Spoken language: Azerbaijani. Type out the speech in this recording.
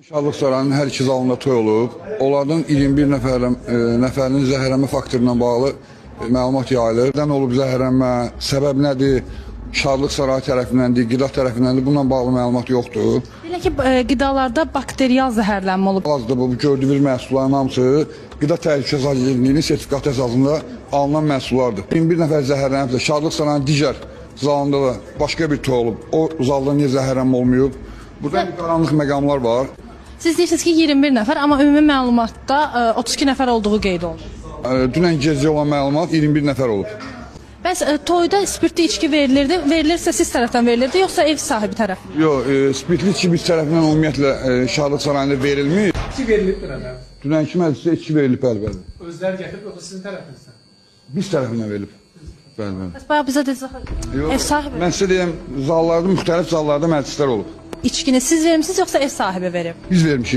Şadlıq Sarayının hər iki zalında toy olub. Onlardan 21 nəfərinin zəhərlənmə faktoru ilə bağlı məlumat yayılır. Nədən olub zəhərlənmə, səbəb nədir? Şadlıq Sarayı tərəfindəndir, qida tərəfindəndir. Bununla bağlı məlumat yoxdur. Belə ki, qidalarda bakterial zəhərlənmə olub. Hal-hazırda bu gördüyünüz məhsulların hamısı Qida Təhlükəsizliyi Agentliyinin sertifikatı əsasında alınan məhsullardır. 21 nəfər zəhərlənibsə, Şadlıq Sarayının digər zalında da başqa bir toy olub. O zalda niyə zəhərlənmə olmayıb? Burada bir qaranlıq məqamlar var. Siz deyirsiniz ki, 21 nəfər, amma ümumi məlumatda 32 nəfər olduğu qeyd olunur. Dünən gecə olan məlumat 21 nəfər olub. Bəs toyda spirtli içki verilirdi? Verilirsə siz tərəfdən verilirdi, yoxsa ev sahibi tərəfindən? Yox, spirtli içki biz tərəfindən ümumiyyətlə Şadlıq Sarayında verilmir. İçki verilib dünən. Dünənki məclisdə içki verilib, bəli, bəli. Özləri gətirib yoxsa sizin tərəfinizdən? Biz tərəfindən verilib. Bəli, bəli. Bəs bayaq bizə dediniz axı, Yox, ev sahibi. Mən sizə deyim, zallarda, müxtəlif zallarda məclislər olub. İçkini siz vermisiniz, yoxsa ev sahibi verib? Biz vermişik.